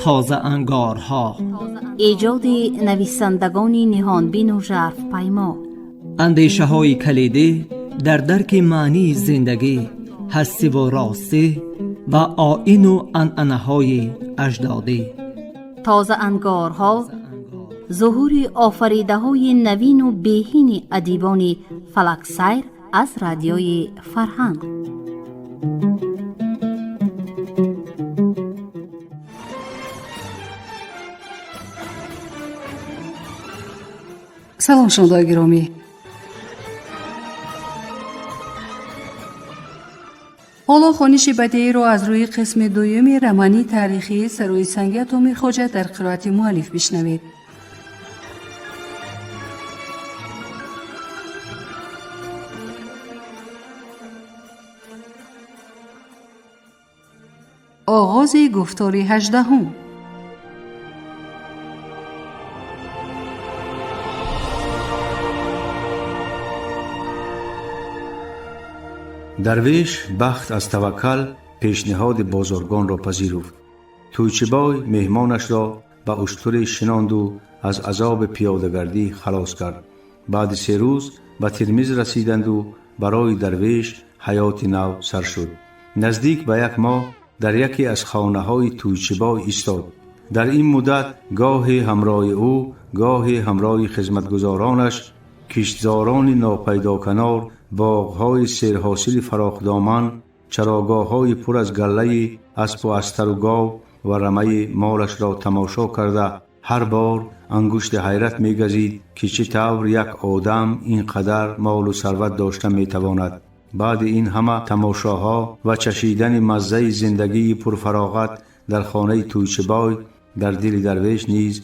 Тозаангорҳо. Эҷоди нависандагони ниҳонбину жарфпаймо. Андешаҳои калидӣ дар дарки маънии зиндагӣ, ҳастиву ростӣ ва оину анъанаҳои аҷдодӣ. Тозаангорҳо, зуҳури офаридаҳои навину беҳини адибони фалаксайр аз Радиои Фарҳанг. Салом, шунавандаои гиромӣ. Ҳоло хониши бадеиро аз рӯи қисми дуюми романи таърихии Сарои санги Атомир Хоҷа дар қироати муаллиф бишнавед. Оғози гуфтори 18-ум. Дарвеш бахт аз таваккал пешниҳоди бозоргонро пазируфт. Тӯйчибой меҳмонашро ба уштуре шинонду аз азоби пиёдагардӣ халос кард. Баъди 3 рӯз ба Термиз расиданду барои дарвеш ҳаёти нав сар шуд. Наздик ба як моҳ дар яке аз хонаҳои Тӯйчибой истод. Дар ин муддат гоҳе ҳамроҳи ӯ, гоҳе ҳамроҳи хизматгузоронаш киштзорони нопайдоканор, боғҳои серҳосили фарохдоман, чарогоҳҳои пур аз галлаи аспу астару гов ва рамаи молашро тамошо карда, ҳар бор ангушти ҳайрат мегазид, ки чӣ тавр як одам ин қадар молу сарват дошта метавонад. Баъди ин ҳама тамошоҳо ва чашидани маззаи зиндагии пурфароғат дар хонаи Тӯйчибой, дар дили дарвеш низ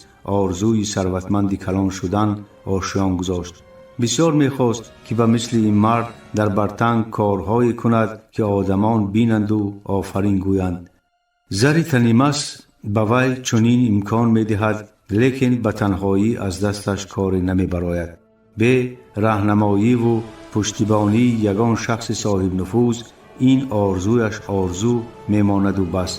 орзуи сарватманди калон шудан ошиён гузошт. Бисёр мехост, ки ба мисли ин мард дар Бартанг корҳое кунад, ки одамон бинанду офарин гӯянд. Зари Танимас ба вай чунин имкон медиҳад, лекин ба танҳоӣ аз дасташ коре намебарояд. Бе раҳнамоиву пуштибонии ягон шахси соҳибнуфуз ин орзуяш орзу мемонаду бас.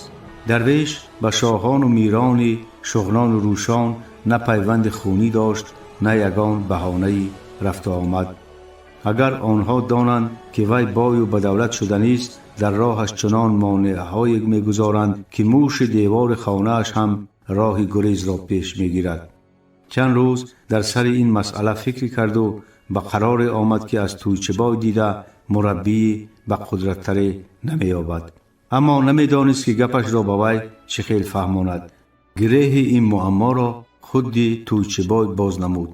Дарвеш ба шоҳону мирони Шуғнону Рӯшон на пайванди хунӣ дошт, на ягон баҳонаи рафтуомад. Агар онҳо донанд, ки вай бою ба давлат шуданист, дар роҳаш чунон монеаҳое мегузоранд, ки муши девори хонааш ҳам роҳи гурезро пеш мегирад. Чанд рӯз дар сари ин масъала фикр карду ба қароре омад, ки аз Тӯйчибой дида мураббии ба қудраттаре намеёбад. Аммо намедонист, ки гапашро ба вай чӣ хел фаҳмонад. Гиреҳи ин муамморо худди Тӯйчибой боз намуд.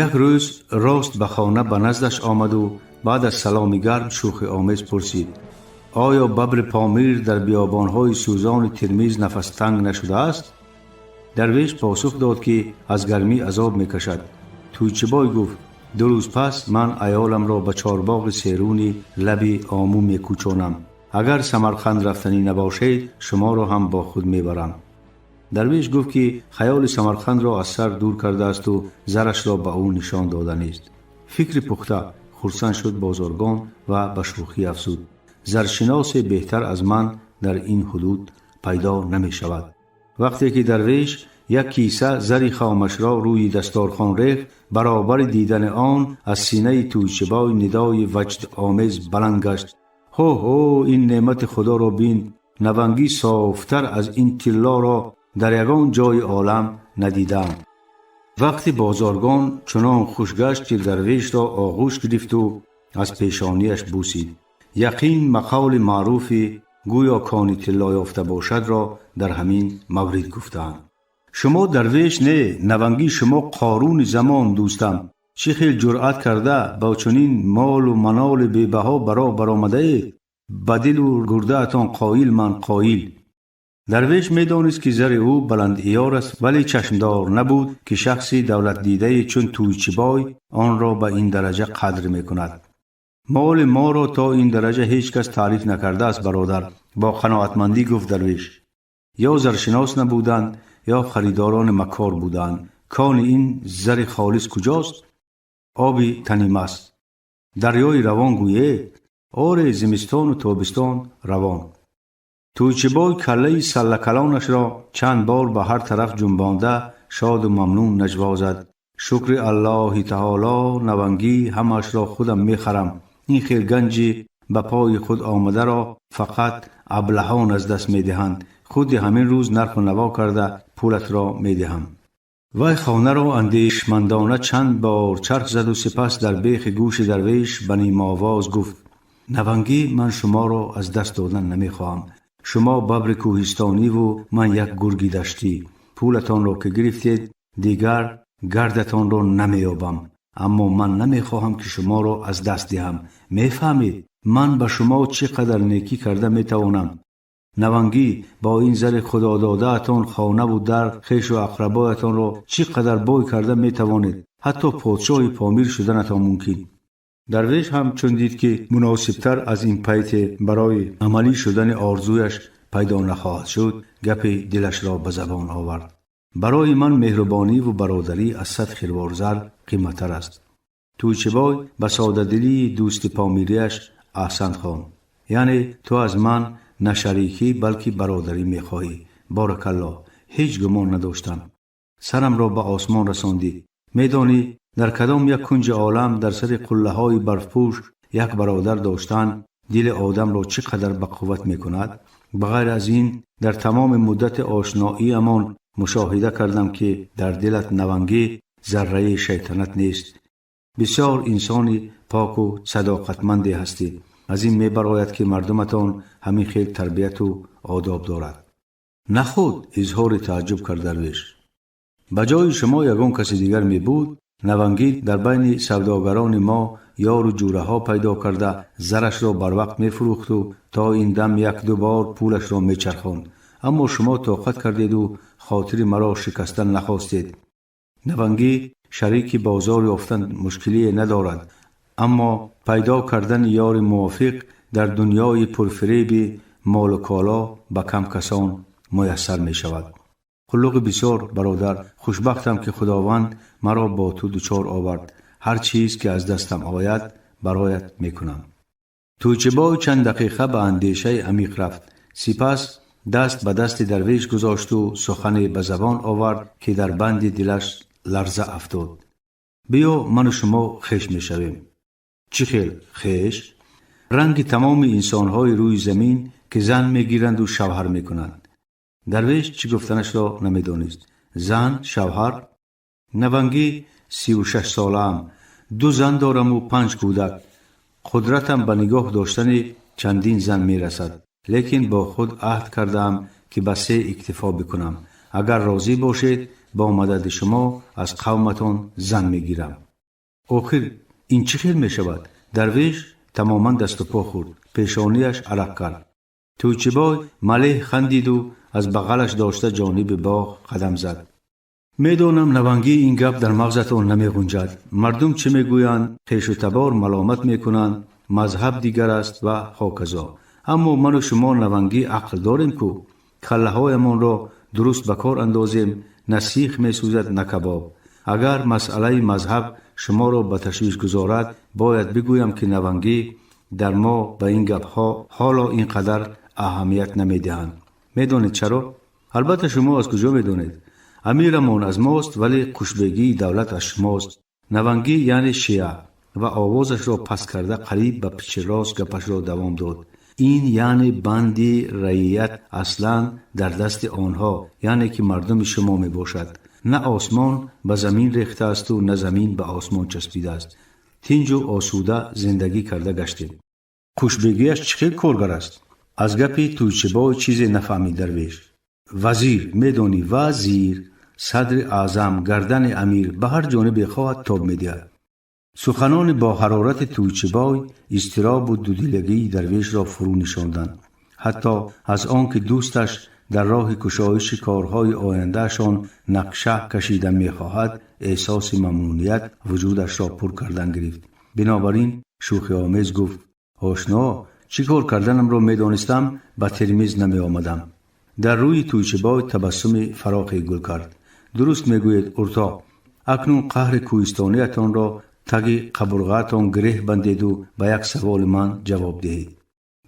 Як рӯз рост ба хона ба наздаш омаду баъд аз саломи гарм шӯхиомез пурсид: «Оё бабри Помир дар биёбонҳои сӯзони Термиз нафастанг нашудааст?» Дарвеш посух дод, ки аз гармӣ азоб мекашад. Тӯйчибой гуфт: «2 рӯз пас ман аёламро ба чорбоғи серуни лаби Омӯ мекӯчонам. Агар Самарқанд рафтанӣ набошед, шуморо ҳам бо худ мебарам». Дарвеш гуфт, ки хаёли Самарқандро аз сар дур кардаасту зарашро ба ӯ нишон доданист. «Фикри пухта», хурсанд шуд бозоргон ва ба шӯхӣ афзуд: «Заршиносе беҳтар аз ман дар ин ҳудуд пайдо намешавад». Вақте ки дарвеш як киса зари хомашро рӯи дасторхон рехт, баробари дидани он аз синаи Тӯйчибой нидои ваҷдомез баланд гашт: «Ҳо ҳо, ин неъмати Худоро бин! Навангӣ софтар аз ин тиллоро дар ягон ҷои олам надидаам». Вақти бозоргон чунон хуш гашт, ки дарвешро оғӯш гирифту аз пешонияш бусид. Яқин, мақоли маъруфи «гӯё кони тилло ёфта бошад»-ро дар ҳамин маврид гуфтаанд. «Шумо дарвеш не, навангии шумо Қоруни замон, дӯстам. Чӣ хел ҷуръат карда бо чунин молу маноли бебаҳо ба роҳ баромадаед? Ба дилу гурдаатон қоил, ман қоил». Дарвеш медонист, ки зари ӯ баландиёр аст, вале чашмдор набуд, ки шахси давлатдидае чун Тӯйчибой онро ба ин дараҷа қадр мекунад. «Моли моро то ин дараҷа ҳеҷ кас таъриф накардааст, бародар», бо қаноатмандӣ гуфт дарвеш. Ё заршинос набуданд, ё харидорони макор буданд. Кони ин зари холис куҷост? Оби Танимас. Дарёи Равон гӯед. Оре, зимистону тобистон равон. Тӯйчибой каллаи саллакалонашро чанд бор ба ҳар тараф ҷунбонда, шоду мамнун наҷво зад: «Шукри Аллоҳи таоло, Навангӣ, ҳамаашро худам мехарам. Ин хел ганҷи ба пои худ омадаро фақат аблаҳон аз даст медиҳанд. Худи ҳамин рӯз нарху наво карда, пулатро медиҳам». Вай хонаро андешмандона чанд бор чарх заду сипас дар бехи гӯши дарвеш ба нимовоз гуфт: «Навангӣ, ман шуморо аз даст додан намехоҳам. Шумо бабри кӯҳистониву ман як гурги даштӣ. Пулатонро ки гирифтед, дигар гардатонро намеёбам. Аммо ман намехоҳам, ки шуморо аз даст диҳам. Мефаҳмед, ман ба шумо чӣ қадар некӣ карда метавонам? Навангӣ, бо ин зари худододаатон хонаву дар, хешу ақрабоятонро чӣ қадар бой карда метавонед. Ҳатто подшоҳи Помир шуданатон мумкин». Дарвеш ҳам чун дид, ки муносибтар аз ин пайте барои амалӣ шудани орзуяш пайдо нахоҳад шуд, гапи дилашро ба забон овард: «Барои ман меҳрубониву бародарӣ аз 100 хирвор зар қиматтар аст». Тӯйчибой ба содадилии дӯсти помирияш аҳсан хонд: «Яъне ту аз ман на шарикӣ, балки бародарӣ мехоҳӣ. Боракаллоҳ, ҳеҷ гумон надоштам. Сарамро ба осмон расондӣ. Медонӣ, дар кадом як кунҷи олам, дар сари қуллаҳои барфпӯш як бародар доштан дили одамро чӣ қадар ба қувват мекунад? Ба ғайр аз ин, дар тамоми муддати ошноиамон мушоҳида кардам, ки дар дилат, Навангӣ, зарраи шайтанат нест. Бисёр инсони поку садоқатманде ҳастӣ. Аз ин мебарояд, ки мардуматон ҳамин хел тарбияту одоб дорад». «Нахуд?» — изҳори тааҷҷуб кард дарвеш. «Ба ҷои шумо ягон каси дигар мебуд, Навангӣ, дар байни савдогарони мо ёру ҷӯраҳо пайдо карда, зарашро барвақт мефурӯхту то ин дам як-ду бор пулашро мечархонд. Аммо шумо тоқат кардеду хотири маро шикастан нахостед. Навангӣ, шарики бозор ёфтан мушкилие надорад, аммо пайдо кардани ёри мувофиқ дар дунёи пурфиреби молу коло ба кам касон муяссар мешавад. Қуллуғи бисёр, бародар, хушбахтам, ки Худованд маро бо ту дучор овард. Ҳар чиз ки аз дастам ояд, бароят мекунам». Тӯйчибой чанд дақиқа ба андешаи амиқ рафт. Сипас даст ба дасти дарвеш гузошту сухане ба забон овард, ки дар банди дилаш ларза афтод: «Биё, ману шумо хеш мешавем». «Чӣ хел хеш?» «Ранги тамоми инсонҳои рӯи замин, ки зан мегиранду шавҳар мекунанд». Дарвеш чӣ гуфтанашро намедонист. «Зан, шавҳар? Навангӣ, 36 солаам, ду зан дораму панҷ кӯдак. Қудратам ба нигоҳ доштани чандин зан мерасад, лекин бо худ аҳд кардаам, ки ба се иктифо бикунам. Агар розӣ бошед, бо мадади шумо аз қавматон зан мегирам». «Охир ин чӣ хел мешавад?» Дарвеш тамоман дасту по хӯрд, пешонияш арақ кард. Тӯйчибой малеҳ хандиду аз бағалаш дошта ҷониби боғ қадам зад. «Медонам, Навангӣ, ин гап дар мағзатон намеғунҷад. Мардум чӣ мегӯянд, хешу табор маломат мекунанд, мазҳаб дигар аст ва ҳоказо. Аммо ману шумо, Навангӣ, ақл дорем ку. Каллаҳоямонро дуруст ба кор андозем, на сих месӯзад, на кабоб. Агар масъалаи мазҳаб шуморо ба ташвиш гузорад, бояд бигӯям, ки, Навангӣ, дар мо ба ин гапҳо ҳоло ин қадар аҳамият намедиҳанд. Медонед чаро? Албатта, шумо аз куҷо медонед? Амирамон аз мост, вале қушбегии давлат аз шумост, Навангӣ, яъне шиа». Ва овозашро паст карда, қариб ба пичиррос гапашро давом дод: «Ин яъне банди раият аслан дар дасти онҳо, яъне ки мардуми шумо мебошад. На осмон ба замин рехтаасту, на замин ба осмон часпидааст. Тинҷу осуда зиндагӣ карда гаштем. Қушбегиаш чӣ хел коргар аст?» Аз гапи Тӯйчибой чизе нафаҳмид дарвеш. «Вазир, медонӣ, вазир, садри аъзам, гардани амир ба ҳар ҷонибе хоҳад тоб медиҳад». Суханони бо ҳарорати Тӯйчибой изтиробу дудилагии дарвешро фурӯ нишонданд. Ҳатто аз он ки дӯсташ дар роҳи кушоиши корҳои ояндаашон нақша кашида мехоҳад, эҳсоси мамнуният вуҷудашро пур кардан гирифт. Бинобар ин шӯхиомез гуфт: «Ошно, чӣ кор карданамро медонистам, ба Термиз намеомадам». Дар рӯи Тӯйчибой табассуми фарохе гул кард. «Дуруст мегӯед, уртоқ. Акнун қаҳри кӯҳистониятонро Таги қабурғаатон гиреҳ бандеду ба як саволи ман ҷавоб диҳед.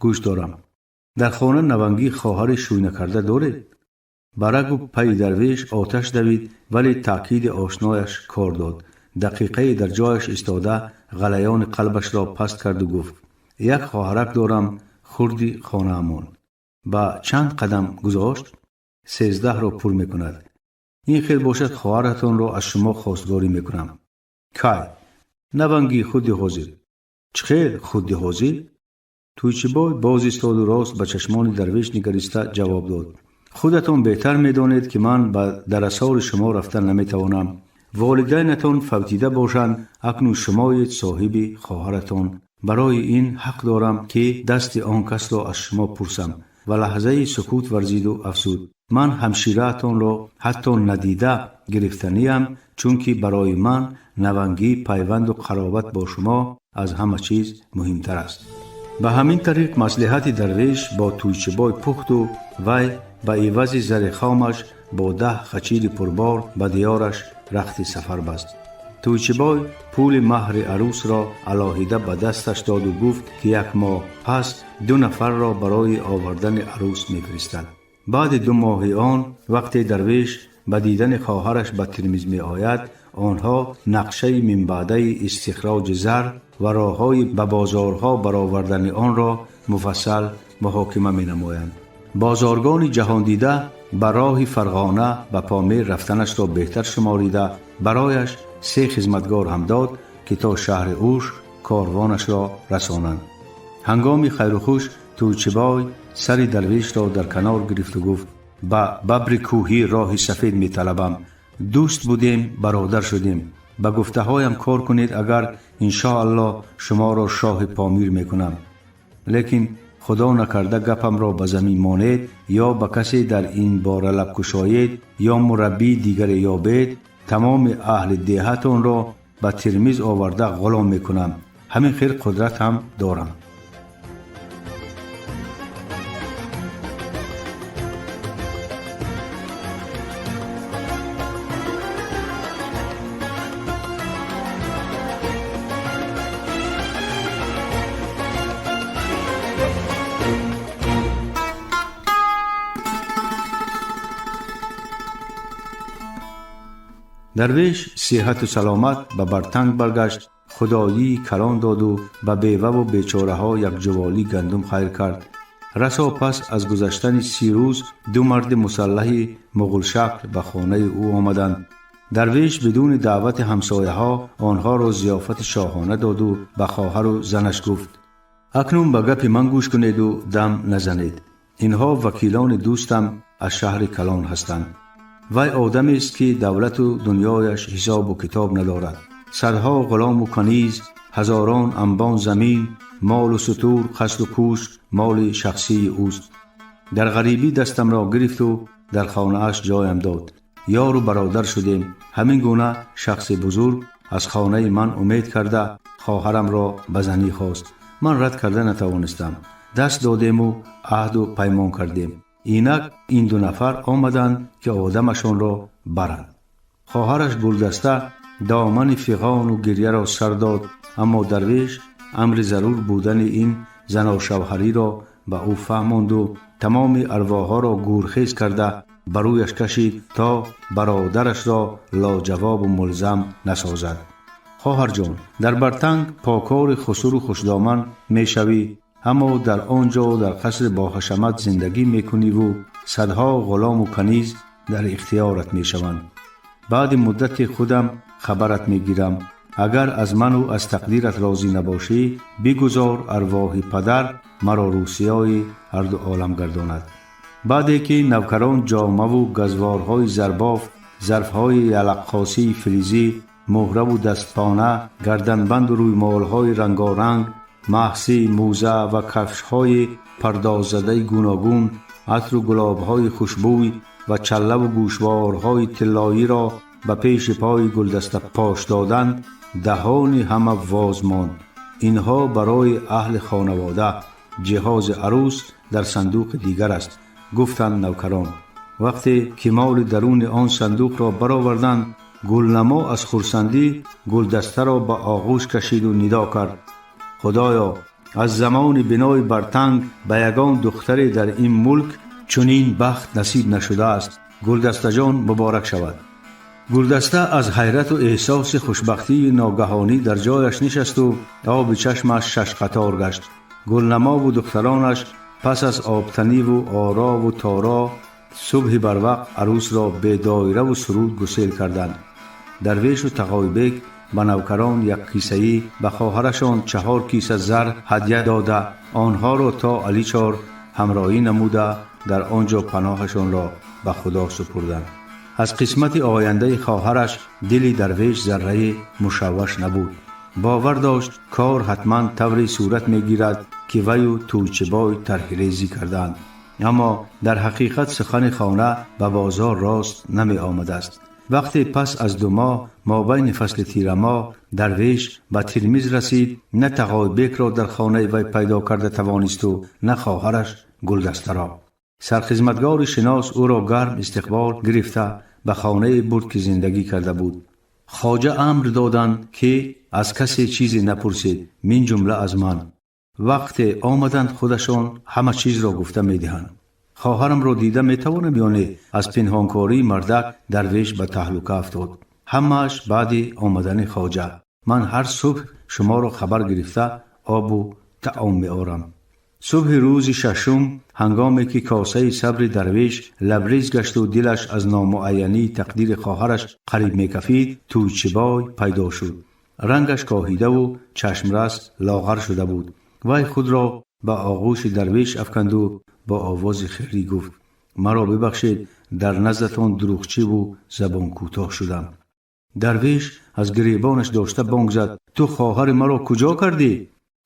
Гӯш дорам. Дар хона навангӣ хоҳари шӯйнакарда доред? Ба рагу пайи дарвеш оташ давид, вале таъкиди ошнояш кор дод. Дақиқае дар ҷояш истода, ғалаёни қалбашро паст карду гуфт: як хоҳарак дорам, хурди хонаамон. Ба чанд қадам гузошт? 13-ро пур мекунад. Ин хел бошад, хоҳаратонро аз шумо хостгорӣ мекунам. Кай? Навангӣ худи ҳозир. Чӣ хел худи ҳозир? Тӯйчибой боз истоду рост ба чашмони дарвеш нигариста ҷавоб дод: худатон беҳтар медонед, ки ман ба дарасори шумо рафта наметавонам. Волидайнатон фавтида бошанд, акнун шумоед соҳиби хоҳаратон. Барои ин ҳақ дорам, ки дасти он касро аз шумо пурсам. Ва лаҳзаи сукут варзиду афзуд: ман ҳамшираатонро ҳатто надида гирифтаниям, чунки барои ман навангӣ пайванду қаробат бо шумо аз ҳама чиз муҳимтар аст. Ба ҳамин тариқ маслиҳати дарвеш бо Тӯйчибой пухту вай ба ивази зари хомаш бо 10 хачири пурбор ба диёраш рахти сафар баст. Тӯйчибой пули маҳри арӯсро алоҳида ба дасташ доду гуфт, ки як моҳ пас 2 нафарро барои овардани арӯс мефиристад. Баъди 2 моҳи он, вақте дарвеш ба дидани хоҳараш ба Термиз меояд, онҳо нақшаи минбаъдаи истихроҷи зар ва роҳҳои ба бозорҳо баровардани онро муфассал муҳокима менамоянд. Бозоргони ҷаҳондида ба роҳи Фарғона ба Помир рафтанашро беҳтар шуморида, барояш 3 хизматгор ҳам дод, ки то шаҳри Уш корвонашро расонанд. Ҳангоми хайрухуш Тӯйчибой сари дарвешро дар канор гирифту гуфт: ба бабри кӯҳӣ роҳи сафед металабам. Дӯст будем, бародар шудем. Ба гуфтаҳоям кор кунед, агар иншоаллоҳ шуморо шоҳи Помир мекунам. Лекин худо накарда гапамро ба замин монед ё ба касе дар ин бора лаб кушоед ё мураббии дигаре ёбед, тамоми аҳли деҳатонро ба Термиз оварда ғулом мекунам. Ҳамин хел қудрат ҳам дорам. Дарвеш сиҳату саломат ба Бартанг баргашт, худоии калон доду ба беваву бечораҳо як ҷуволӣ гандум хайр кард. Расо пас аз гузаштани 30 рӯз 2 марди мусаллаҳи муғулшакл ба хонаи ӯ омаданд. Дарвеш бидуни даъвати ҳамсояҳо онҳоро зиёфати шоҳона доду ба хоҳару занаш гуфт: акнун ба гапи ман гӯш кунеду дам назанед. Инҳо вакилони дӯстам аз шаҳри калон ҳастанд. Вай одамест, ки давлату дунёяш ҳисобу китоб надорад. Садҳо ғулому каниз, ҳазорон анбон замин, молу сутур, қасру кӯшк моли шахсии ӯст. Дар ғарибӣ дастамро гирифту дар хонааш ҷоям дод. Ёру бародар шудем. Ҳамин гуна шахси бузург аз хонаи ман умед карда хоҳарамро ба занӣ хост. Ман рад карда натавонистам. Даст додему аҳду паймон кардем. Инак ин 2 нафар омаданд, ки одамашонро баранд. Хоҳараш Гулдаста домани фиғону гирьяро сар дод, аммо дарвеш амри зарур будани ин заношавҳариро ба ӯ фаҳмонду тамоми арвоҳҳоро гӯрхез карда ба рӯяш кашид, то бародарашро лоҷавобу мулзам насозад. Хоҳарҷон, дар Бартанг покори хусуру хушдоман мешавӣ, аммо дар он ҷо дар қасри боҳашамат зиндагӣ мекуниву садҳо ғулому каниз дар ихтиёрат мешаванд. Баъди муддати худам хабарат мегирам. Агар аз ману аз тақдират розӣ набошӣ, бигузор арвоҳи падар маро рӯсиёи ҳарду олам гардонад. Баъде ки навкарон ҷомаву газворҳои зарбоф, зарфҳои ялаққосии филизӣ, муҳраву дастпона, гарданбанду рӯймолҳои рангоранг, маҳси, мӯза ва кафшҳои пардоззадаи гуногун, атру гулобҳои хушбӯй ва чаллаву гӯшворҳои тиллоиро ба пеши пои Гулдаста пош доданд, даҳони ҳама воз монд. Инҳо барои аҳли хонавода, ҷиҳози арӯс дар сандуқи дигар аст, гуфтанд навкарон. Вақте ки моли даруни он сандуқро бароварданд, Гулнамо аз хурсандӣ Гулдастаро ба оғӯш кашиду нидо кард: «Худоё, аз замони бинои Бартанг ба ягон духтаре дар ин мулк чунин бахт насиб нашудааст. Гулдастаҷон муборак шавад». Гулдаста аз ҳайрату эҳсоси хушбахтии ногаҳонӣ дар ҷояш нишасту оби чашмаш шашқатор гашт. Гулнамову духтаронаш пас аз обтаниву орову торо субҳи барвақт арӯсро бе доираву суруд гусел карданд. Дарвешу Тағойбек ба навкарон як кисаӣ, ба хоҳарашон 4 киса зар ҳадя дода, онҳоро то Аличор ҳамроҳӣ намуда, дар он ҷо паноҳашонро ба Худо супурданд. Аз қисмати ояндаи хоҳараш дили Дарвеш заррае мушавваш набуд. Бовар дошт, кор ҳатман тавре сурат мегирад, ки ваю Тӯйчибой тарҳрезӣ карданд. Аммо дар ҳақиқат сухани хона ба бозор рост намеомадааст. Вақте пас аз 2 моҳ, мобайни фасли тирамоҳ, Дарвеш ба Термиз расид, на Тағойбекро дар хонаи вай пайдо карда тавонисту на хоҳараш Гулдастаро. Сархизматгори шинос ӯро гарм истиқбол гирифта ба хонае бурд, ки зиндагӣ карда буд. Хоҷа амр доданд, ки аз касе чизе напурсед, мин ҷумла аз ман. Вақте омаданд, худашон ҳама чизро гуфта медиҳанд. Хоҳарамро дида метавонам ё не? Аз пинҳонкории мардак Дарвеш ба таҳлука афтод. Ҳамааш баъди омадани хоҷа. Ман ҳар субҳ шуморо хабар гирифта обу таом меорам. Субҳи рӯзи шашум, ҳангоме ки косаи сабри Дарвеш лабрез гашту дилаш аз номуайянии тақдири хоҳараш қариб мекафид, Тӯйчибой пайдо шуд. Рангаш коҳидаву чашмрас лоғар шуда буд. Вай худро ба оғӯши Дарвеш афканду бо овози хирӣ гуфт: «Маро бибахшед, дар наздатон дурӯғчиву забонкӯтоҳ шудам». Дарвеш аз гиребонаш дошта бонг зад: «Ту хоҳари маро куҷо кардӣ?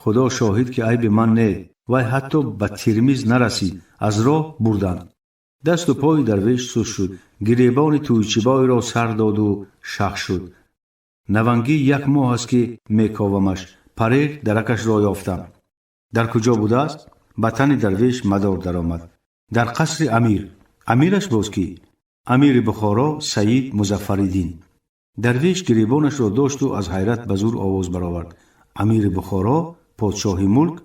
Худо шоҳид, ки айби ман не. Вай ҳатто ба Термиз нарасид, аз роҳ бурданд». Дасту пои Дарвеш суст шуд. Гиребони Тӯйчибойро сар доду шах шуд. «Навангӣ як моҳ аст, ки мековамаш. Парер даракашро ёфтам». «Дар куҷо будааст?» Ба тани Дарвеш мадор даромад. «Дар қасри амир». «Амираш боз кӣ?» «Амири Бухоро Саид Музаффариддин». Дарвеш гиребонашро дошту аз ҳайрат ба зур овоз баровард: «Амири Бухоро, подшоҳи мулк?»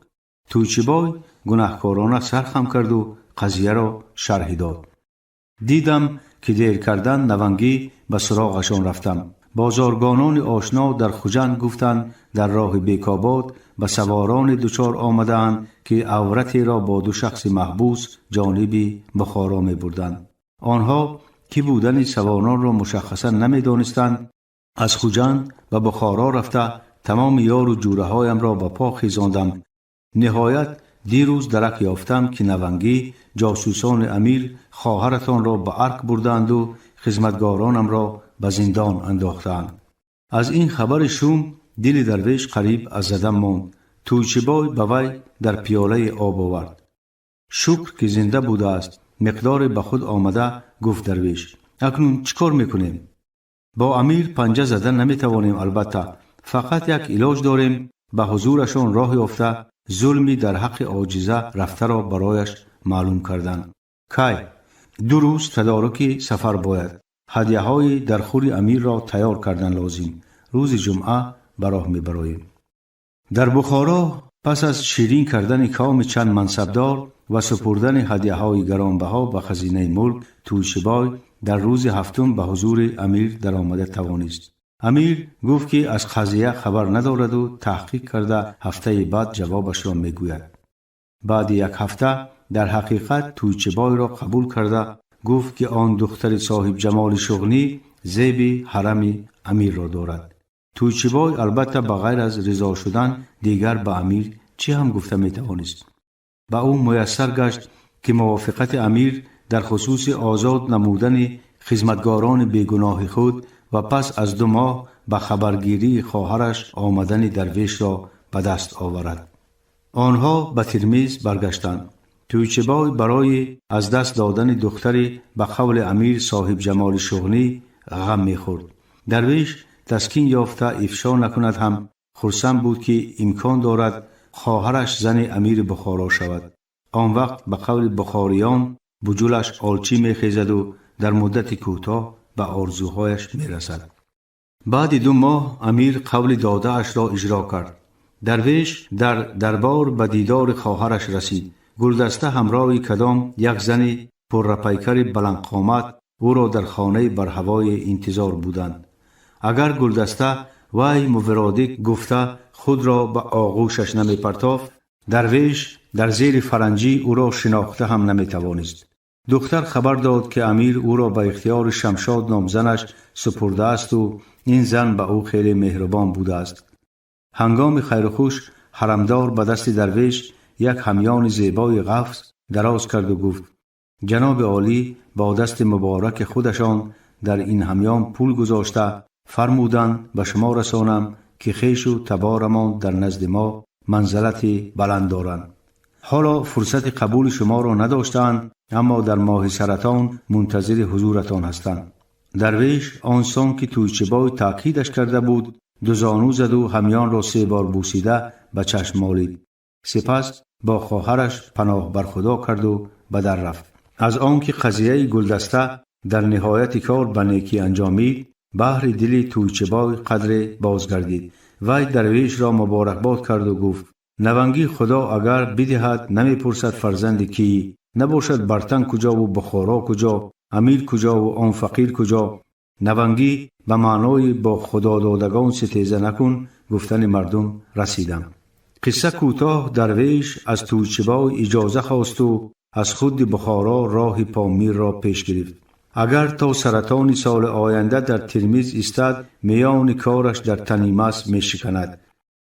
Тӯйчибой гунаҳкорона сар хам карду қазияро шарҳи дод. «Дидам, ки дер кардан, навангӣ ба суроғашон рафтам. Бозоргонони ошно дар Хуҷанд гуфтанд, дар роҳи Бекобод ба савороне дучор омадаанд, ки авратеро бо ду шахси маҳбус ҷониби Бухоро мебурданд. Онҳо кӣ будани саворонро мушаххасан намедонистанд. Аз Хуҷанд ба Бухоро рафта, тамоми ёру ҷӯраҳоямро ба по хезондам. Ниҳоят дирӯз дарак ёфтам, ки навангӣ ҷосусони амир хоҳаратонро ба арк бурдаанду хизматгоронамро ба зиндон андохтаанд». Аз ин хабари шум дили Дарвеш қариб аз задан монд. Тӯйчибой ба вай дар пиёлае об овард. «Шукр, ки зинда будааст», миқдоре ба худ омада гуфт Дарвеш. «Акнун чӣ кор мекунем? Бо амир панҷа зада наметавонем, албатта. Фақат як илоҷ дорем: ба ҳузурашон роҳ ёфта, зулми дар ҳаққи оҷиза рафтаро барояш маълум кардан. Кай? 2 рӯз тадоруки сафар бояд. Ҳадяҳои дар хури амирро тайёр кардан лозим. Рӯзи ҷумъа ба роҳ мебароем». Дар Бухоро пас аз ширин кардани коми чанд мансабдор ва супурдани ҳадяҳои гаронбаҳо ба хазинаи мулк, Тӯйчибой дар рӯзи ҳафтум ба ҳузури амир даромада тавонист. Амир гуфт, ки аз қазия хабар надораду таҳқиқ карда ҳафтаи баъд ҷавобашро мегӯяд. Баъди як ҳафта дар ҳақиқат Тӯйчибойро қабул карда гуфт, ки он духтари соҳибҷамоли шуғнӣ зеби ҳарами амирро дорад. Тӯйчибой албатта ба ғайр аз ризо шудан дигар ба амир чӣ ҳам гуфта метавонист. Ба ӯ муяссар гашт, ки мувофиқати амир дар хусуси озод намудани хизматгорони бегуноҳи худ ва пас аз 2 моҳ ба хабаргирии хоҳараш омадани Дарвешро ба даст оварад. Онҳо ба Термиз баргаштанд. Тӯйчибой барои аз даст додани духтари ба қавли амир соҳибҷамоли шуғнӣ ғам мехӯрд. Дарвеш таскин ёфта ифшо накунад ҳам хурсанд буд, ки имкон дорад хоҳараш зани амири Бухоро шавад. Он вақт ба қавли бухориён буҷулаш олчӣ мехезаду дар муддати кӯтоҳ ба орзуҳояш мерасад. Баъди 2 моҳ амир қавли додаашро иҷро кард. Дарвеш дар дарбор ба дидори хоҳараш расид. Гулдаста ҳамроҳи кадом як зани пуррапайкари баландқомат ӯро дар хонаи барҳавое интизор буданд. Агар Гулдаста вай мувиродик гуфта худро ба оғӯшаш намепартофт, дарвеш дар зери фаранҷӣ ӯро шинохта ҳам наметавонист. Духтар хабар дод, ки амир ӯро ба ихтиёри Шамшод номзанаш супурдаасту ин зан ба ӯ хеле меҳрубон будааст. Ҳангоми хайрухуш ҳарамдор ба дасти дарвеш як ҳамёни зебои ғафз дароз карду гуфт: ҷаноби олӣ бо дасти мубораки худашон дар ин ҳамён пул гузошта фармуданд ба шумо расонам, ки хешу таборамон дар назди мо манзалати баланд доранд. Ҳоло фурсати қабули шуморо надоштаанд, аммо дар моҳи саратон мунтазири ҳузуратон ҳастанд. Дарвеш он сон ки Тӯйчибой таъкидаш карда буд, дузону заду ҳамёнро 3 бор бусида ба чашм молид. Сипас бо хоҳараш паноҳ бар Худо карду ба дар рафт. Аз он ки қазияи Гулдаста дар ниҳояти кор ба некӣ анҷомид, баҳри дили Тӯйчибой қадре бозгардид. Вай дарвешро муборакбод карду гуфт: навангӣ Худо агар бидиҳад, намепурсад фарзанди кӣ, набошад Бартан куҷову Бухоро куҷо, амир куҷову он фақир куҷо. Навангӣ ба маънои бо худододагон ситеза накун гуфтани мардум расидам. Қисса кӯтоҳ, дарвеш аз Тӯйчибой иҷоза хосту аз худи Бухоро роҳи Помирро пеш гирифт. Агар то саратони соли оянда дар Термиз истад, миёни кораш дар Танимас мешиканад.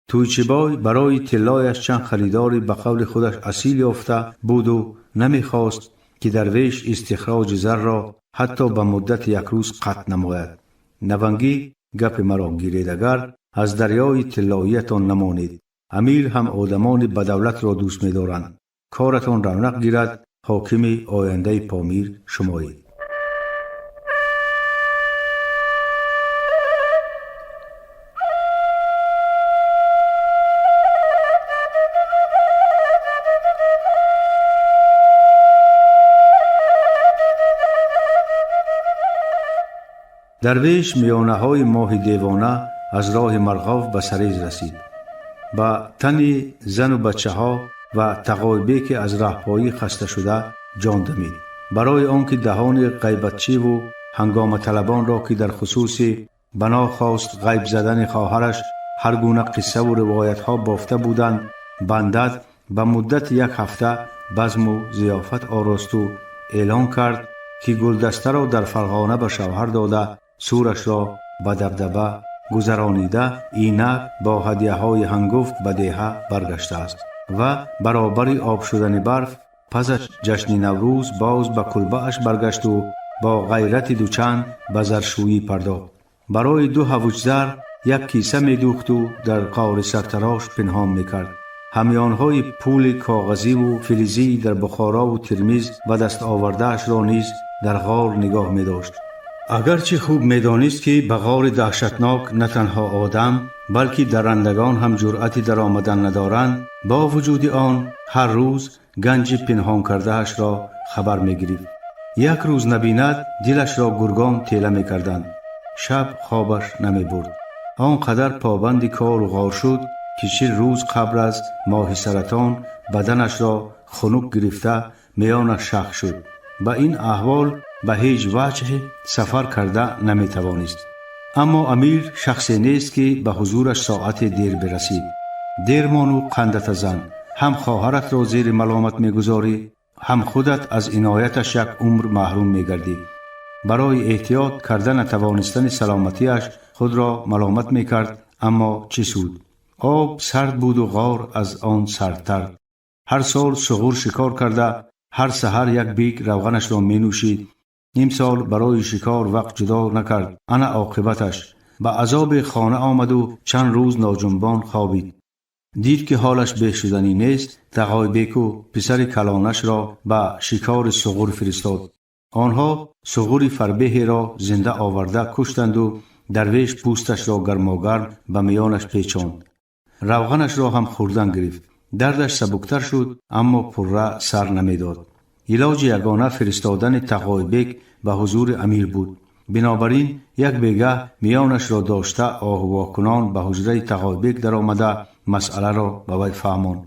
Тӯйчибой барои тиллояш чанд харидори ба қавли худаш асил ёфта буду намехост, ки дарвеш истихроҷи зарро ҳатто ба муддати як рӯз қатъ намояд. Навангӣ гапи маро гиред, агар аз дарёи тиллоиятон намонед. Амир ҳам одамони ба давлатро дӯст медоранд. Коратон равнақ гирад, ҳокими ояндаи Помир шумоед. Дарвеш миёнаҳои моҳи девона аз роҳи Марғов ба Сарез расид. Ба тани зану бачаҳо ва тағойбе ки аз раҳпоӣ хаста шуда ҷон дамид. Барои он ки даҳони ғайбатчиву ҳангоматалабонро, ки дар хусуси бано хост ғайб задани хоҳараш ҳар гуна қиссаву ривоятҳо бофта буданд, бандад, ба муддати як ҳафта базму зиёфат оросту эълон кард, ки Гулдастаро дар Фарғона ба шавҳар дода, сурашро ба дабдаба гузаронида, инак бо ҳадияҳои ҳангуфт ба деҳа баргаштааст ва баробари об шудани барф пас аз ҷашни Наврӯз боз ба кулбааш баргашту бо ғайрати дучанд ба заршӯӣ пардохт. Барои 2 ҳавуҷзар як киса медӯхту дар ғори сартарош пинҳон мекард. Ҳамёнҳои пули коғазиву филизӣ дар Бухорову Термиз ба даст овардаашро низ дар ғор нигоҳ медошт. Агарчи хуб медонист, ки ба ғори даҳшатнок на танҳо одам, балки даррандагон ҳам ҷуръати даромадан надоранд, бо вуҷуди он ҳар рӯз ганҷи пинҳон кардаашро хабар мегирифт. Як рӯз набинад, дилашро гургон тела мекарданд. Шаб хобаш намебурд. Он қадар побанди кору ғор шуд, ки 40 рӯз қабл аз моҳи саратон баданашро хунук гирифта миёнаш шах шуд. Ба ин аҳвол ба ҳеҷ ваҷҳ сафар карда наметавонист. Аммо амир шахсе нест, ки ба ҳузураш соате дер бирасид. Дермону қандата зан, ҳам хоҳаратро зери маломат мегузорӣ, ҳам худат аз инояташ як умр маҳрум мегардӣ. Барои эҳтиёт карда натавонистани саломатиаш худро маломат мекард, аммо чӣ суд? Об сард буду ғор аз он сардтар. Ҳар сол суғур шикор карда, ҳар саҳар як бик равғанашро менӯшид. Имсол барои шикор вақт ҷудо накард. Ана оқибаташ. Ба азоби хона омаду чанд рӯз ноҷунбон хобид. Дид, ки ҳолаш беҳ шуданӣ нест, Тағойбеку писари калонашро ба шикори суғур фиристод. Онҳо суғури фарбеҳеро зинда оварда куштанду дарвеш пӯсташро гармогарм ба миёнаш печонд. Равғанашро ҳам хӯрдан гирифт. Дардаш сабуктар шуд, аммо пурра сар намедод. Илоҷи ягона фиристодани Тағойбек ба ҳузури амир буд. Бинобар ин як бегаҳ миёнашро дошта оҳувоҳкунон ба ҳуҷраи Тағойбек даромада масъаларо ба вай фаҳмонд.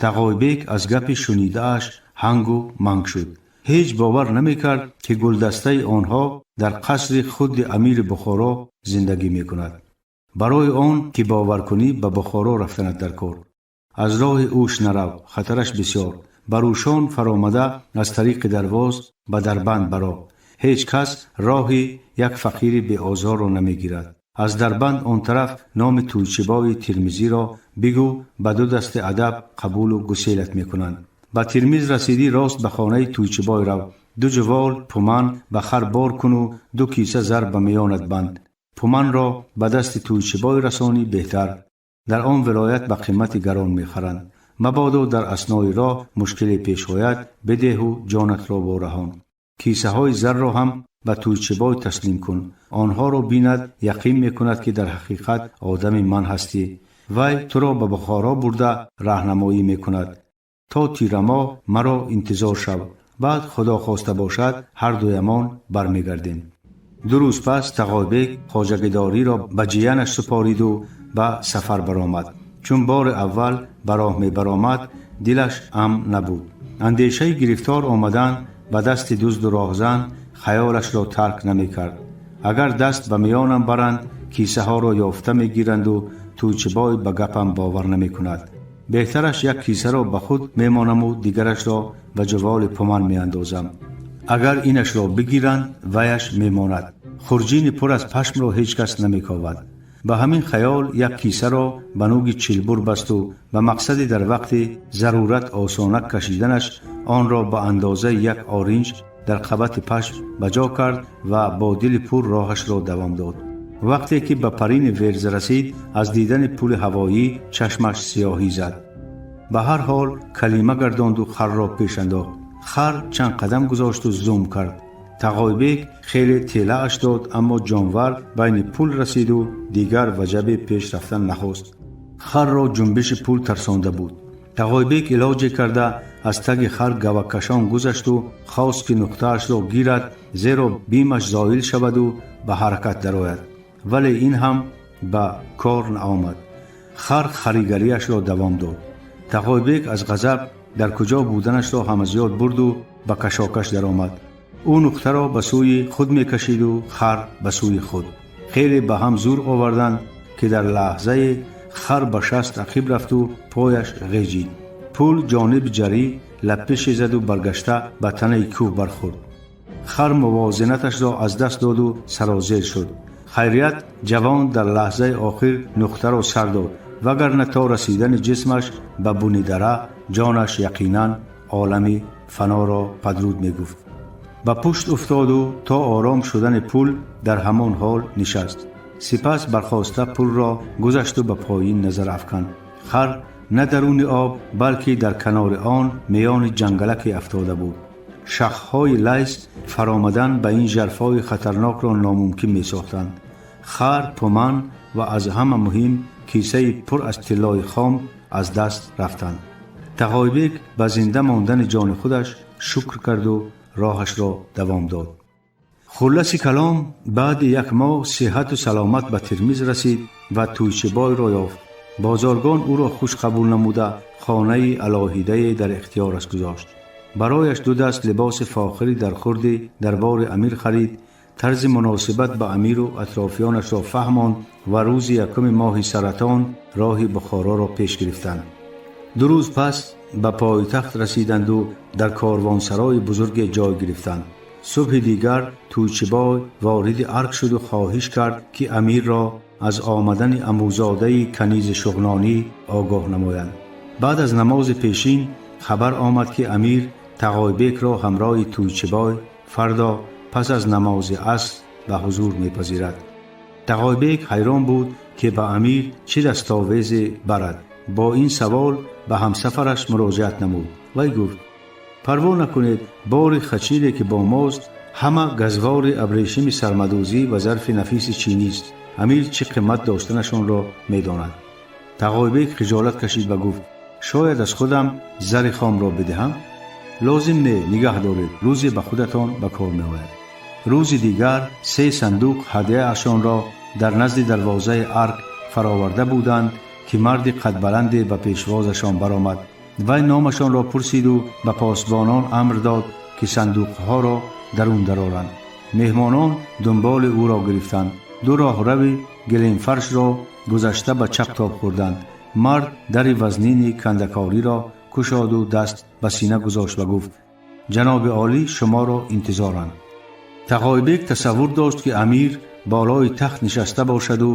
Тағойбек аз гапи шунидааш ҳангу манг шуд. Ҳеҷ бовар намекард, ки гулдастаи онҳо дар қасри худи амири Бухоро зиндагӣ мекунад. Барои он ки бовар кунӣ, ба Бухоро рафтанат дар кор. Аз роҳи Ӯш нарав, хатараш бисёр. Ба Рӯшон фаромада аз тариқи Дарвоз ба Дарбанд баро. Ҳеҷ кас роҳи як фақири беозорро намегирад. Аз Дарбанд он тараф номи Тӯйчибои Термизиро бигӯ, ба ду дасти адаб қабулу гуселат мекунанд. Ба Термиз расидӣ, рост ба хонаи Тӯйчибой рав. Ду ҷувол пуман ба хар бор куну ду киса зар ба миёнат банд. Пуманро ба дасти Тӯйчибой расонӣ беҳтар. Дар он вилоят ба қимати гарон мехаранд. Мабодо дар аснои роҳ мушкиле пеш ояд, бидеҳу ҷонатро вораҳон. Кисаҳои зарро ҳам ба Тӯйчибой таслим кун. Онҳоро бинад, яқин мекунад, ки дар ҳақиқат одами ман ҳастӣ. Вай туро ба Бухоро бурда раҳнамоӣ мекунад. То тирамоҳ маро интизор шав. Баъд, Худо хоста бошад, ҳардуямон бармегардем. Ду рӯз пас Тағойбек хоҷагидориро ба ҷиянаш супориду ба сафар баромад. Чун бори аввал ба роҳ мебаромад, дилаш амн набуд. Андешаи гирифтор омадан ба дасти дузду роҳзан хаёлашро тарк намекард. Агар даст ба миёнам баранд, кисаҳоро ёфта мегиранду Тӯйчибой ба гапам бовар намекунад. Беҳтараш як кисаро ба худ мемонаму дигарашро ба ҷуволи пуман меандозам. Агар инашро бигиранд, ваяш мемонад. Хурҷини пур аз пашмро ҳеҷ кас намековад. Ба ҳамин хаёл як кисаро ба нӯги чилбур басту ба мақсади дар вақти зарурат осонак кашиданаш онро ба андозаи як оринҷ дар қабати пашм ба ҷо кард ва бо дили пур роҳашро давом дод. Вақте ки ба парини Верз расид, аз дидани пули ҳавоӣ чашмаш сиёҳӣ зад. Ба ҳар ҳол калима гардонду харро пеш андохт. Хар чанд қадам гузошту зум кард. Тағойбек хеле телааш дод, аммо ҷонвар байни пул расиду дигар ваҷаби пеш рафтан нахост. Харро ҷунбиши пул тарсонда буд. Тағойбек илоҷе карда аз таги хар гаваккашон гузашту хост, ки нуқтаашро гирад, зеро бимаш зоил шаваду ба ҳаракат дарояд. Вале ин ҳам ба кор наомад. Хар харигариашро давом дод. Тағойбек аз ғазаб дар куҷо буданашро ҳам аз ёд бурду ба кашокаш даромад. Ӯ нуқтаро ба сӯи худ мекашиду хар ба сӯи худ. Хеле ба ҳам зӯр оварданд, ки дар лаҳзае хар ба шаст ақиб рафту пояш ғеҷид. Пул ҷониби ҷарӣ лаппише заду баргашта ба танаи кӯҳ бархӯрд. Хар мувозинаташро аз даст доду сарозер шуд. Хайрият, ҷавон дар лаҳзаи охир нуқтаро сар дод, вагарна то расидани ҷисмаш ба буни дара ҷонаш яқинан олами фаноро падруд мегуфт. Ба пушт уфтоду то ором шудани пул дар ҳамон ҳол нишаст. Сипас бархоста пулро гузашту ба поин назар афканд. Хар на даруни об, балки дар канори он миёни ҷангалаке афтода буд. Шахҳои лайс фаромадан ба ин жарфои хатарнокро номумкин месохтанд. Хар, пуман ва аз ҳама муҳим кисаи пур аз тиллои хом аз даст рафтанд. Тағойбек ба зинда мондани ҷони худаш шукр карду роҳашро давом дод. Хулласи калом, баъди як моҳ сиҳату саломат ба Термиз расид ва Тӯйчибойро ёфт. Бозоргон ӯро хуш қабул намуда, хонаи алоҳидае дар ихтиёраш гузошт. Барояш ду даст либоси фохири дар хурди дарбори амир харид, тарзи муносибат ба амиру атрофиёнашро фаҳмонд ва рӯзи якуми моҳи саратон роҳи Бухороро пеш гирифтанд. Ду рӯз пас ба пойтахт расиданду дар корвонсарои бузурге ҷой гирифтанд. Субҳи дигар Тӯйчибой вориди арк шуду хоҳиш кард, ки амирро аз омадани амӯзодаи канизи шуғнонӣ огоҳ намоянд. Баъд аз намози пешин хабар омад, ки амир Тағойбекро ҳамроҳи Тӯйчибой фардо пас аз намози аср ба ҳузур мепазирад. Тағойбек ҳайрон буд, ки ба амир чӣ дастовезе барад. Бо ин савол ба ҳамсафараш муроҷиат намуд. Вай гуфт: «Парво накунед, бори хачире, ки бо мост, ҳама газвори абрешими сармадӯзӣ ва зарфи нафиси чинист. Амир чӣ қимат доштанашонро медонад». Тағойбек хиҷолат кашид ва гуфт: «Шояд аз худам зари хомро бидиҳам?» «Лозим не, нигаҳ доред, рӯзе ба худатон ба кор меояд». Рӯзи дигар се сандуқ ҳадияашонро дар назди дарвозаи арк фароварда буданд, ки марди қадбаланде ба пешвозашон баромад. Вай номашонро пурсиду ба посбонон амр дод, ки сандуқҳоро дарун дароранд. Меҳмонон дунболи ӯро гирифтанд. Ду роҳрави гилемфаршро гузашта ба чап тоб хӯрданд. Мард дари вазнини кандакориро кушоду даст ба сина гузошт ва гуфт: «Ҷаноби олӣ шуморо интизоранд». Тағойбек тасаввур дошт, ки амир болои тахт нишаста бошаду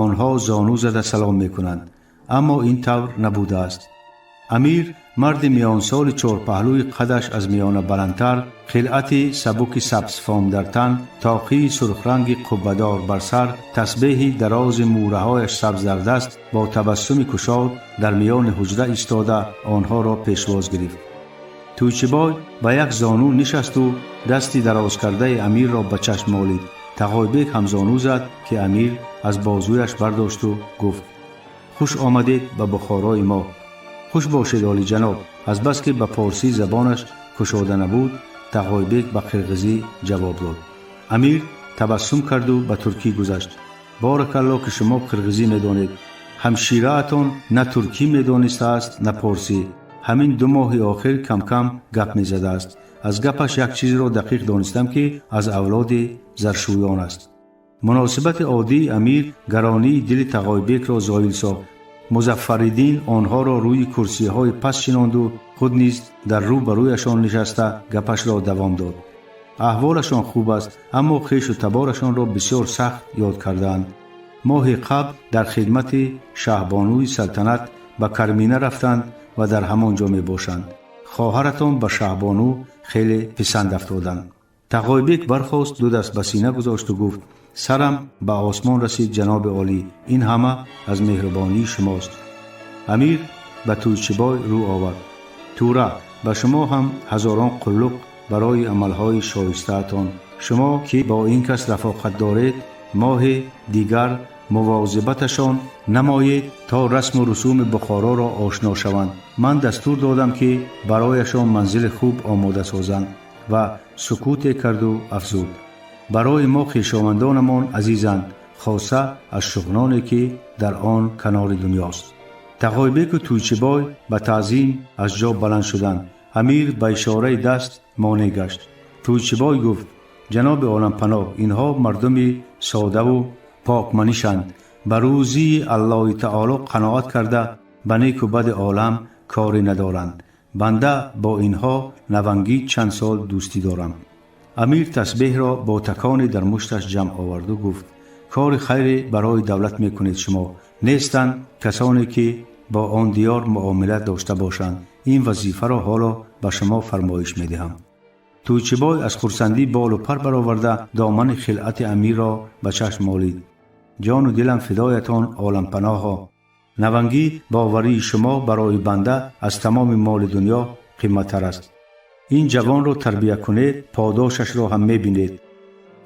онҳо зону зада салом мекунанд, аммо ин тавр набудааст. Амир марди миёнсоли чорпаҳлӯи қадаш аз миёна баландтар, хилъати сабуки сабзфом дар тан, тоқии сурхранги қуббадор бар сар, тасбеҳи дарози мӯраҳояш сабз дар даст, бо табассуми кушод дар миёни ҳуҷра истода онҳоро пешвоз гирифт. Тӯйчибой ба як зону нишасту дасти дарозкардаи амирро ба чашм молид. Тағойбек ҳам зону зад, ки амир аз бозуяш бардошту гуфт: «Хуш омадед ба Бухорои мо». «Хуш бошед, олиҷаноб». Азбаски ба порсӣ забонаш кушода набуд, Тағойбек ба қирғизӣ ҷавоб дод. Амир табассум карду ба туркӣ гузашт: «Боракалло, ки шумо қирғизӣ медонед. Ҳамшираатон на туркӣ медонистааст, на порсӣ. Ҳамин 2 моҳи охир камкам гап мезадааст. Аз гапаш як чизро дақиқ донистам, ки аз авлоди заршӯён аст». Муносибати оддии амир гаронии дили Тағойбекро зоил сохт. Музаффариддин онҳоро рӯи курсиҳои паст шинонду худ низ дар рӯ ба рӯяшон нишаста гапашро давом дод: «Аҳволашон хуб аст, аммо хешу таборашонро бисёр сахт ёд кардаанд. Моҳи қабл дар хидмати шаҳбонуи салтанат ба Кармина рафтанд ва дар ҳамон ҷо мебошанд. Хоҳаратон ба шаҳбону хеле писанд афтоданд». Тағойбек бархост, ду даст ба сина гузошту гуфт: «Сарам ба осмон расид, ҷаноби олӣ, ин ҳама аз меҳрубонии шумост». Амир ба Тӯйчибой рӯ овард: «Тӯра, ба шумо ҳам ҳазорон қуллуқ барои амалҳои шоистаатон. Шумо ки бо ин кас рафоқат доред, моҳи дигар мувозибаташон намоед, то расму русуми Бухороро ошно шаванд. Ман дастур додам, ки барояшон манзили хуб омода созанд». Ва сукуте карду афзуд: «Барои мо хешовандонамон азизанд, хоса аз шуғноне, ки дар он канори дунёст». Тағойбеку Тӯйчибой ба таъзим аз ҷо баланд шуданд. Амир ба ишораи даст монеъ гашт. Тӯйчибой гуфт: «Ҷаноби олампаноҳ, инҳо мардуми содаву покманишанд, ба рӯзии Аллоҳи таоло қаноат карда, ба неку бади олам корӣ надоранд. Банда бо инҳо навангӣ чанд сол дӯстӣ дорам». Амир тасбеҳро бо таконе дар мушташ ҷамъ оварду гуфт: «Кори хайре барои давлат мекунед шумо. Нестанд касоне, ки бо он диёр муомила дошта бошанд. Ин вазифаро ҳоло ба шумо фармоиш медиҳам». Тӯйчибой аз хурсандӣ болу пар бароварда, домани хилъати амирро ба чашм молид: «Ҷону дилам фидоятон, олампаноҳо. Навангӣ боварии шумо барои банда аз тамоми моли дунё қиматтар аст. Ин ҷавонро тарбия кунед, подошашро ҳам мебинед».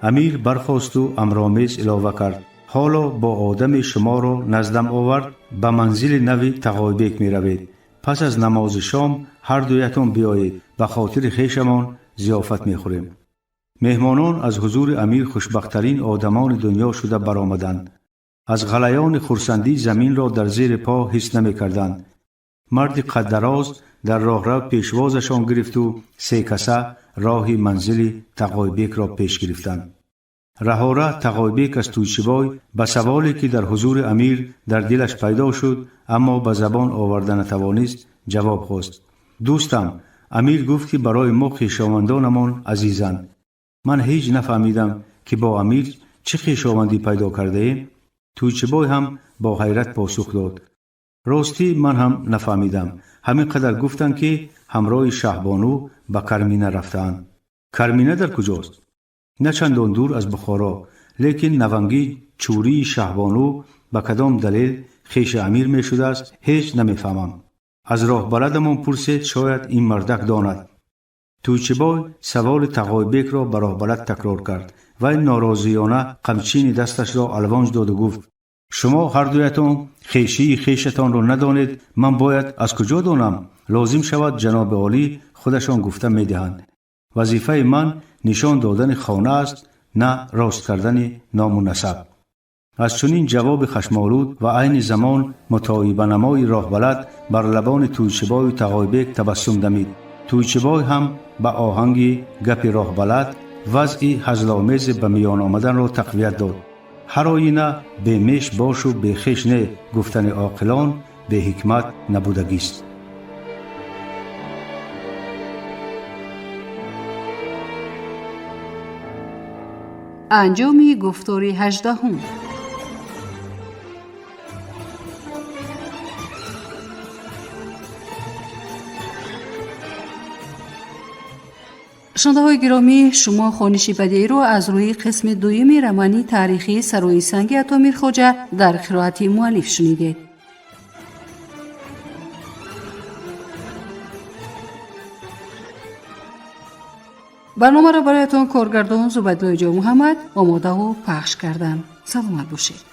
Амир бархосту амромез илова кард: «Ҳоло бо одаме шуморо наздам овард, ба манзили нави Тағойбек меравед. Пас аз намози шом ҳардуятон биёед, ба хотири хешамон зиёфат мехӯрем». Меҳмонон аз ҳузури амир хушбахттарин одамони дунё шуда баромаданд. Аз ғалаёни хурсандӣ заминро дар зери по ҳис намекарданд. Марди қаддароз дар роҳрав пешвозашон гирифту се каса роҳи манзили Тағойбекро пеш гирифтанд. Раҳора Тағойбек аз Тӯйчибой ба саволе, ки дар ҳузури амир дар дилаш пайдо шуд, аммо ба забон оварда натавонист, ҷавоб хост: «Дӯстам, амир гуфт, ки барои мо хешовандонамон азизанд. Ман ҳеҷ нафаҳмидам, ки бо амир чӣ хешовандӣ пайдо кардаем». Тӯйчибой ҳам бо ҳайрат посух дод: «Ростӣ, ман ҳам нафаҳмидам. Ҳамин қадар гуфтанд, ки ҳамроҳи шаҳбону ба Кармина рафтаанд». «Кармина дар куҷост?» «На чандон дур аз Бухоро. Лекин навангӣ чӯрии шаҳбону ба кадом далел хеши амир мешудааст, ҳеҷ намефаҳмам. Аз роҳбаладамон пурсед, шояд ин мардак донад». Тӯйчибой саволи Тағойбекро ба роҳбалад такрор кард. Вай норозиёна қамчини дасташро алвонҷ доду гуфт: «Шумо ҳардуятон хешии хешатонро надонед, ман бояд аз куҷо донам? Лозим шавад, ҷаноби олӣ худашон гуфта медиҳанд. Вазифаи ман Нишон додани хона аст, на рост кардани ному насаб. Аз чунин ҷавоби хашмолуд ва айни замон мутоибанамои роҳбалад бар лабони Тӯйчибою Тағойбек табассум дамид. Тӯйчибой ҳам ба оҳанги гапи роҳбалад вазъи ҳазломезе ба миён омаданро тақвият дод. Ҳар оина бемеш бошу бехеш не гуфтани оқилон беҳикмат набудагист. Анҷоми гуфтори 18-ум. Шунавандаҳои гиромӣ, шумо хониши бадеиро аз рӯи қисми дуюми романи таърихии Сарои санги Ато Мирхоҷа дар қироати муаллиф шунидед. Барномаро бароятон коргардон Зубайдуллои Ҷомуҳаммад омодаву пахш карданд. Саломат бошед.